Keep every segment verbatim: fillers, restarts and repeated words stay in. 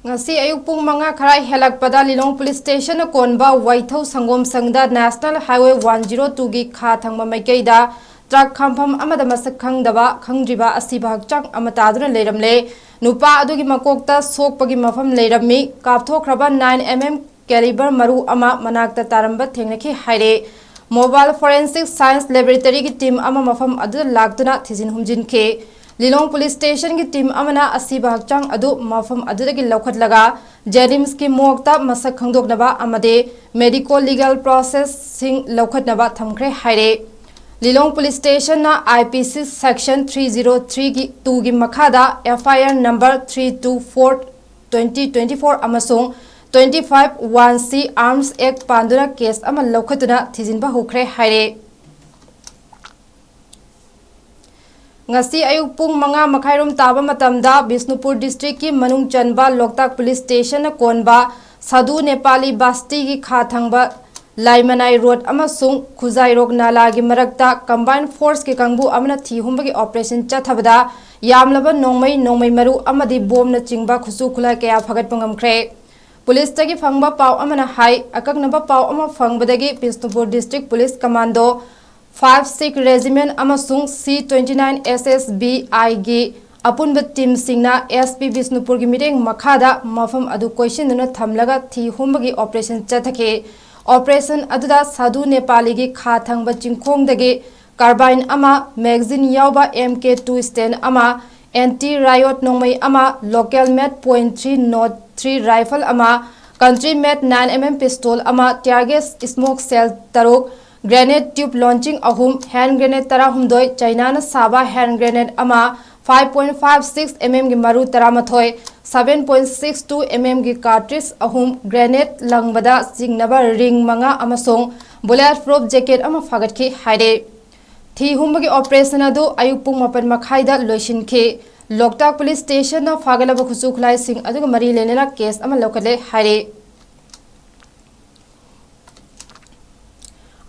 ꯉꯁꯤ ꯑꯌꯨꯛ ꯄꯨꯡ ꯃꯉꯥ ꯈꯔ ꯍꯦꯜꯂꯛꯄꯗ ꯂꯤꯂꯣꯡ ꯄꯨꯂꯤꯁ ꯁ꯭ꯇꯦꯁꯟꯅ ꯀꯣꯟꯕ ꯋꯥꯏꯊꯧ ꯁꯪꯒꯣꯝ ꯁꯪꯗ ꯅꯦꯁꯅꯦꯜ ꯍꯥꯏꯋꯦ ꯋꯥꯟ ꯖꯤꯔꯣ ꯇꯨꯒꯤ ꯈꯥ ꯊꯪꯕ ꯃꯥꯏꯀꯩꯗ ꯇ꯭ꯔꯛ ꯈꯥꯝꯐꯝ ꯑꯃꯗ ꯃꯁꯛ ꯈꯪꯗꯕ ꯈꯪꯗ꯭ꯔꯤꯕ ꯑꯁꯤꯕ ꯍꯛꯆꯥꯡ ꯑꯃ ꯇꯥꯗꯨꯅ ꯂꯩꯔꯝꯂꯦ꯫ ꯅꯨꯄꯥ ꯑꯗꯨꯒꯤ ꯃꯀꯣꯛꯇ ꯁꯣꯛꯄꯒꯤ ꯃꯐꯝ ꯂꯩꯔꯝꯃꯤ꯫ ꯀꯥꯞꯊꯣꯛꯈ꯭ꯔꯕ ꯅꯥꯏꯟ ꯑꯦꯝ ꯑꯦꯝ ꯀꯦꯂꯤꯕꯔ ꯃꯔꯨ ꯑꯃ ꯃꯅꯥꯛꯇ ꯇꯥꯔꯝꯕ ꯊꯦꯡꯅꯈꯤ ꯍꯥꯏꯔꯦ꯫ ꯃꯣꯕꯥꯏꯜ ꯐꯣꯔꯦꯟꯁꯤꯛ ꯁꯥꯏꯟꯁ ꯂꯦꯕꯣꯔꯦꯇꯔꯤꯒꯤ ꯇꯤꯝ ꯑꯃ ꯃꯐꯝ ꯑꯗꯨꯗ ꯂꯥꯛꯇꯨꯅ ꯊꯤꯖꯤꯟ ꯍꯨꯝꯖꯤꯟꯈꯤ꯫ ꯂꯤꯂꯣꯡ ꯄꯨꯂꯤꯁ ꯁ꯭ꯇꯦꯁꯟꯒꯤ ꯇꯤꯝ ꯑꯃꯅ ꯑꯁꯤꯕ ꯍꯛꯆꯥꯡ ꯑꯗꯨ ꯃꯐꯝ ꯑꯗꯨꯗꯒꯤ ꯂꯧꯈꯠꯂꯒ ꯖꯦꯅꯤꯝꯁꯀꯤ ꯃꯣꯔꯒꯇ ꯃꯁꯛ ꯈꯪꯗꯣꯛꯅꯕ ꯑꯃꯗꯤ ꯃꯦꯗꯤꯀꯣ ꯂꯤꯒꯦꯜ ꯄ꯭ꯔꯣꯁꯦꯁꯁꯤꯡ ꯂꯧꯈꯠꯅꯕ ꯊꯝꯈ꯭ꯔꯦ ꯍꯥꯏꯔꯦ꯫ ꯂꯤꯂꯣꯡ ꯄꯨꯂꯤꯁ ꯁ꯭ꯇꯦꯁꯟꯅ ꯑꯥꯏ ꯄꯤ ꯁꯤ ꯁꯦꯛꯁꯟ ꯊ꯭ꯔꯤ ꯖꯤꯔꯣ ꯊ꯭ꯔꯤꯒꯤ ꯇꯨꯒꯤ ꯃꯈꯥꯗ F I R number three two four twenty twenty four ꯑꯃꯁꯨꯡ twenty five one C arms ꯑꯦꯛ ꯄꯥꯟꯗꯨꯅ ꯀꯦꯁ ꯑꯃ ꯂꯧꯈꯠꯇꯨꯅ ꯊꯤꯖꯤꯟꯕ ꯍꯧꯈ꯭ꯔꯦ ꯍꯥꯏꯔꯦ꯫ ꯉꯁꯤ ꯑꯌꯨꯛ ꯄꯨꯡ ꯃꯉꯥ ꯃꯈꯥꯏꯔꯣꯝ ꯇꯥꯕ ꯃꯇꯝꯗ ꯕꯤꯁꯅꯨꯄꯨꯔ ꯗꯤꯁꯇ꯭ꯔꯤꯛꯀꯤ ꯃꯅꯨꯡ ꯆꯟꯕ ꯂꯣꯛꯇꯥꯛ ꯄꯨꯂꯤꯁ ꯁ꯭ꯇꯦꯁꯟꯅ ꯀꯣꯟꯕ ꯁꯥꯗꯨ ꯅꯦꯄꯥꯂꯤ ꯕꯥꯁꯇꯤꯒꯤ ꯈꯥ ꯊꯪꯕ ꯂꯥꯏꯃꯅꯥꯏ ꯔꯣꯗ ꯑꯃꯁꯨꯡ ꯈꯨꯖꯥꯏꯔꯣꯛ ꯅꯥꯂꯥꯒꯤ ꯃꯔꯛꯇ ꯀꯝꯕꯥꯏꯟ ꯐꯣꯔꯁꯀꯤ ꯀꯥꯡꯕꯨ ꯑꯃꯅ ꯊꯤ ꯍꯨꯝꯕꯒꯤ ꯑꯣꯄꯔꯦꯁꯟ ꯆꯠꯊꯕꯗ ꯌꯥꯝꯂꯕ ꯅꯣꯡꯃꯩ, ꯅꯣꯡꯃꯩ ꯃꯔꯨ ꯑꯃꯗꯤ ꯕꯣꯝꯅꯆꯤꯡꯕ ꯈꯨꯠꯁꯨ ꯈꯨꯠꯂꯥꯏ ꯀꯌꯥ ꯐꯒꯠꯄ ꯉꯝꯈ꯭ꯔꯦ꯫ ꯄꯨꯂꯤꯁꯇꯒꯤ ꯐꯪꯕ ꯄꯥꯎ ꯑꯃꯅ ꯍꯥꯏ, ꯑꯀꯛꯅꯕ ꯄꯥꯎ ꯑꯃ ꯐꯪꯕꯗꯒꯤ Bishnupur district police commando five six regiment ꯑꯃꯁꯨꯡ ꯁꯤ ꯇ꯭ꯋꯦꯟꯇꯤ ꯅꯥꯏꯟ ꯑꯦꯁ ꯑꯦꯁ ꯕꯤ ꯑꯥꯏꯒꯤ ꯑꯄꯨꯟꯕ ꯇꯤꯝꯁꯤꯡꯅ ꯑꯦꯁ ꯄꯤ ꯕꯤꯁꯅꯨꯄꯨꯔꯒꯤ ꯃꯤꯠꯌꯦꯡ ꯃꯈꯥꯗ ꯃꯐꯝ ꯑꯗꯨ ꯀꯣꯏꯁꯤꯟꯗꯨꯅ ꯊꯝꯂꯒ ꯊꯤ ꯍꯨꯝꯕꯒꯤ ꯑꯣꯄꯔꯦꯁꯟ ꯆꯠꯊꯈꯤ꯫ ꯑꯣꯄꯔꯦꯁꯟ ꯑꯗꯨꯗ ꯁꯥꯗꯨ ꯅꯦꯄꯥꯂꯤꯒꯤ ꯈꯥ ꯊꯪꯕ ꯆꯤꯡꯈꯣꯡꯗꯒꯤ ꯀꯥꯔꯕꯥꯏꯟ ꯑꯃ, ꯃꯦꯒꯖꯤꯟ ꯌꯥꯎꯕ ꯑꯦꯝ ꯀꯦ ꯇꯨ ꯁ꯭ꯇꯦꯟ ꯑꯃ, ꯑꯦꯟꯇꯤ ꯔꯥꯏꯌꯣꯠ ꯅꯣꯡꯃꯩ ꯑꯃ, local made point three not three rifle ꯑꯃ, country made nine M M pistol ꯑꯃ, ꯇꯤꯌꯥꯔ ꯒꯦꯁ ꯁ꯭ꯃꯣꯛ ꯁꯦꯜ ꯇꯔꯨꯛ, ꯒ꯭ꯔꯦꯅꯦꯗ ꯇ꯭ꯌꯨꯕ ꯂꯣꯟꯆꯤꯡ ꯑꯍꯨꯝ, ꯍꯦꯟ ꯒ꯭ꯔꯦꯅꯦꯗ ꯇꯔꯥꯍꯨꯝꯗꯣꯏ, ꯆꯥꯏꯅꯥꯅ ꯁꯥꯕ ꯍꯦꯟ ꯒ꯭ꯔꯦꯅꯦꯗ ꯑꯃ, five point five six M ꯑꯦꯝꯒꯤ ꯃꯔꯨ ꯇꯔꯥꯃꯥꯊꯣꯏ, seven point six two M ꯑꯦꯝꯒꯤ ꯀꯥꯔꯇ꯭ꯔꯤꯖ ꯑꯍꯨꯝ, ꯒ꯭ꯔꯦꯅꯦꯗ ꯂꯪꯕꯗ ꯆꯤꯡꯅꯕ ꯔꯤꯡ ꯃꯉꯥ ꯑꯃꯁꯨꯡ ꯕꯨꯂꯦꯠ ꯄ꯭ꯔꯨꯐ ꯖꯦꯀꯦꯠ ꯑꯃ ꯐꯥꯒꯠꯈꯤ ꯍꯥꯏꯔꯦ꯫ ꯊꯤ ꯍꯨꯝꯕꯒꯤ ꯑꯣꯄꯔꯦꯁꯟ ꯑꯗꯨ ꯑꯌꯨꯛ ꯄꯨꯡ ꯃꯥꯄꯟ ꯃꯈꯥꯏꯗ ꯂꯣꯏꯁꯤꯟꯈꯤ꯫ ꯂꯣꯛꯇꯥꯛ ꯄꯨꯂꯤꯁ ꯁ꯭ꯇꯦꯁꯟꯅ ꯐꯥꯒꯠꯂꯕ ꯈꯨꯠꯁꯨ ꯈꯨꯠꯂꯥꯏꯁꯤꯡ ꯑꯗꯨꯒ ꯃꯔꯤ ꯂꯩꯅꯅ ꯀꯦꯁ ꯑꯃ ꯂꯧꯈꯠꯂꯦ ꯍꯥꯏꯔꯦ꯫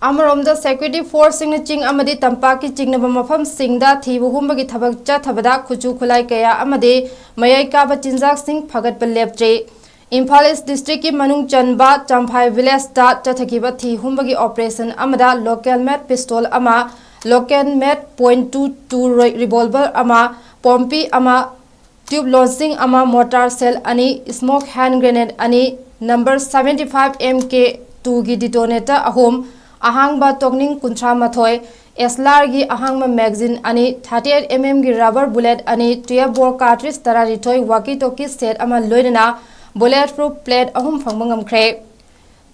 ꯑꯃꯔꯣꯝꯗ, ꯁꯦꯀ꯭ꯌꯨꯔꯤꯇꯤ ꯐꯣꯔꯁꯁꯤꯡꯅ ꯆꯤꯡ ꯑꯃꯗꯤ ꯇꯝꯄꯥꯛꯀꯤ ꯆꯤꯡꯅꯕ ꯃꯐꯝꯁꯤꯡꯗ ꯊꯤꯕ ꯍꯨꯝꯕꯒꯤ ꯊꯕꯛ ꯆꯠꯊꯕꯗ ꯈꯨꯠꯁꯨ ꯈꯨꯠꯂꯥꯏ ꯀꯌꯥ ꯑꯃꯗꯤ ꯃꯌꯥꯏ ꯀꯥꯕ ꯆꯤꯟꯖꯥꯛꯁꯤꯡ ꯐꯒꯠꯄ ꯂꯦꯞꯇ꯭ꯔꯤ꯫ ꯏꯝꯐꯥꯜ ꯏꯁ ꯗꯤꯁꯇ꯭ꯔꯤꯛꯀꯤ ꯃꯅꯨꯡ ꯆꯟꯕ ꯆꯝꯐꯥꯏ ꯚꯤꯂꯦꯖꯇ ꯆꯠꯊꯈꯤꯕ ꯊꯤ ꯍꯨꯝꯕꯒꯤ ꯑꯣꯄꯔꯦꯁꯟ ꯑꯃꯗ ꯂꯣꯀꯦꯜ ꯃꯦꯠ ꯄꯤꯁꯇꯣꯜ ꯑꯃ, local made point two two ꯔꯤꯚꯣꯜꯚꯔ ꯑꯃ, ꯄꯣꯝꯄꯤ ꯑꯃ, ꯇ꯭ꯌꯨꯕ ꯂꯣꯟꯁꯤꯡ ꯑꯃ, ꯃꯣꯔꯇꯥꯔ ꯁꯦꯜ ꯑꯅꯤ, ꯁ꯭ꯃꯣꯛ ꯍꯦꯟ ꯒ꯭ꯔꯦꯅꯦꯗ ꯑꯅꯤ, ꯅꯝꯕꯔ ꯁꯚꯦꯟꯇꯤ ꯐꯥꯏꯚ ꯑꯦꯝ ꯀꯦ ꯇꯨꯒꯤ ꯗꯤꯇꯣꯅꯦꯇꯔ ꯑꯍꯨꯝ, ꯑꯍꯥꯡꯕ ꯇꯣꯛꯅꯤꯡ ꯀꯨꯟꯊ꯭ꯔꯥ ꯃꯥꯊꯣꯏ, ꯑꯦꯁꯂꯥꯔꯒꯤ ꯑꯍꯥꯡꯕ ꯃꯦꯒꯥꯖꯤꯟ ꯑꯅꯤ, ꯊꯥꯔꯇꯤ ꯑꯩꯠ ꯑꯦꯝ ꯑꯦꯝꯒꯤ ꯔꯕꯔ ꯕꯨꯂꯦꯠ ꯑꯅꯤ, ꯇꯨꯌꯦꯜꯐ ꯕꯣꯔ ꯀꯥꯔꯇ꯭ꯔꯤꯖ ꯇꯔꯥꯅꯤꯊꯣꯏ, ꯋꯥꯀꯤ ꯇꯣꯀꯤ ꯁꯦꯠ ꯑꯃ ꯂꯣꯏꯅꯅ ꯕꯨꯂꯦꯠ ꯄ꯭ꯔꯨꯐ ꯄ꯭ꯂꯦꯠ ꯑꯍꯨꯝ ꯐꯪꯕ ꯉꯝꯈ꯭ꯔꯦ꯫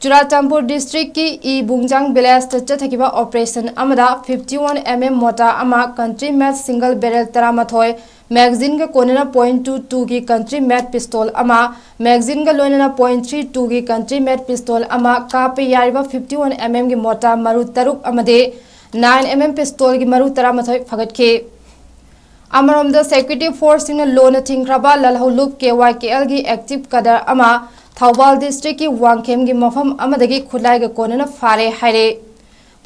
ꯆꯨꯔꯥꯆꯥꯟꯄꯨꯔ ꯗꯤꯁꯇ꯭ꯔꯤꯛꯀꯤ ꯏ ꯕꯨꯡꯖꯥꯡ ꯚꯤꯂꯦꯖꯇ ꯆꯠꯊꯈꯤꯕ ꯑꯣꯄꯔꯦꯁꯟ ꯑꯃꯗ ꯐꯤꯐꯇꯤ ꯋꯥꯟ ꯑꯦꯝ ꯑꯦꯝ ꯃꯣꯔꯇꯥꯔ ꯑꯃ, ꯀꯟꯇ꯭ꯔꯤ ꯃꯦꯠ ꯁꯤꯡꯒꯜ ꯕꯦꯔꯦꯜ ꯇꯔꯥꯃꯥꯊꯣꯏ, ꯃꯦꯒꯥꯖꯤꯟꯒ ꯀꯣꯟꯅꯅ ꯄꯣꯏꯟ ꯇꯨ ꯇꯨꯒꯤ ꯀꯟꯇ꯭ꯔꯤ ꯃꯦꯠ ꯄꯤꯁꯇꯣꯜ ꯑꯃ, ꯃꯦꯒꯥꯖꯤꯟꯒ ꯂꯣꯏꯅꯅ ꯄꯣꯏꯟ ꯊ꯭ꯔꯤ ꯇꯨꯒꯤ ꯀꯟꯇ꯭ꯔꯤ ꯃꯦꯠ ꯄꯤꯁꯇꯣꯜ ꯑꯃ, ꯀꯥꯞꯄ ꯌꯥꯔꯤꯕ ꯐꯤꯐꯇꯤ ꯋꯥꯟ ꯑꯦꯝ ꯑꯦꯝꯒꯤ ꯃꯣꯔꯇꯥꯔ ꯃꯔꯨ ꯇꯔꯨꯛ ꯑꯃꯗꯤ ꯅꯥꯏꯟ ꯑꯦꯝ ꯑꯦꯝ ꯄꯤꯁꯇꯣꯜꯒꯤ ꯃꯔꯨ ꯇꯔꯥꯃꯥꯊꯣꯏ ꯐꯒꯠꯈꯤ꯫ ꯑꯃꯔꯣꯝꯗ, ꯁꯦꯀ꯭ꯌꯨꯔꯤꯇꯤ ꯐꯣꯔꯁꯁꯤꯡꯅ ꯂꯣꯟꯅ ꯊꯤꯡꯈ꯭ꯔꯕ ꯂꯥꯜꯍꯧꯂꯨꯞ ꯀꯦ ꯋꯥꯏ ꯀꯦ ꯑꯦꯜꯒꯤ ꯑꯦꯛꯇꯤꯚ ꯀꯗꯔ ꯑꯃ ꯊꯧꯕꯥꯜ ꯗꯤꯁꯇ꯭ꯔꯤꯛꯀꯤ ꯋꯥꯡꯈꯦꯝꯒꯤ ꯃꯐꯝ ꯑꯃꯗꯒꯤ ꯈꯨꯠꯂꯥꯏꯒ ꯀꯣꯟꯅꯅ ꯐꯥꯔꯦ ꯍꯥꯏꯔꯦ꯫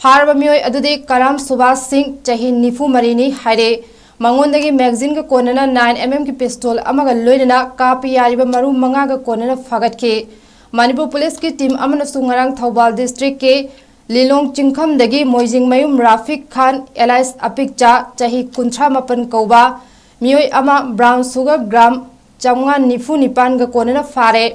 ꯐꯥꯔꯕ ꯃꯤꯑꯣꯏ ꯑꯗꯨꯗꯤ ꯀꯔꯥꯝ ꯁꯨꯕꯥꯁ ꯁꯤꯡ, ꯆꯍꯤ ꯅꯤꯐꯨ ꯃꯔꯤꯅꯤ ꯍꯥꯏꯔꯦ꯫ ꯃꯉꯣꯟꯗꯒꯤ ꯃꯦꯒꯥꯖꯤꯟꯒ ꯀꯣꯟꯅꯅ ꯅꯥꯏꯟ ꯑꯦꯝ ꯑꯦꯝꯒꯤ ꯄꯤꯁꯇꯣꯜ ꯑꯃꯒ ꯂꯣꯏꯅꯅ ꯀꯥꯞꯄ ꯌꯥꯔꯤꯕ ꯃꯔꯨ ꯃꯉꯥꯒ ꯀꯣꯟꯅꯅ ꯐꯥꯒꯠꯈꯤ꯫ ꯃꯅꯤꯄꯨꯔ ꯄꯨꯂꯤꯁꯀꯤ ꯇꯤꯝ ꯑꯃꯅꯁꯨ ꯉꯔꯥꯡ ꯊꯧꯕꯥꯜ ꯗꯤꯁꯇ꯭ꯔꯤꯛꯀꯤ ꯂꯤꯂꯣꯡ ꯆꯤꯡꯈꯝꯗꯒꯤ ꯃꯣꯏꯖꯤꯡꯃꯌꯨꯝ ꯔꯥꯐꯤꯛ ꯈꯥꯟ ꯑꯦꯂꯥꯏꯁ ꯑꯄꯤꯛꯆꯥ, ꯆꯍꯤ ꯀꯨꯟꯊ꯭ꯔꯥ ꯃꯥꯄꯟ ꯀꯧꯕ ꯃꯤꯑꯣꯏ ꯑꯃ ꯕ꯭ꯔꯥꯎꯟ ꯁꯨꯒꯔ ꯒ꯭ꯔꯥꯝ ꯆꯥꯝꯃꯉꯥ ꯅꯤꯐꯨ ꯅꯤꯄꯥꯟꯒ ꯀꯣꯟꯅꯅ ꯐꯥꯔꯦ꯫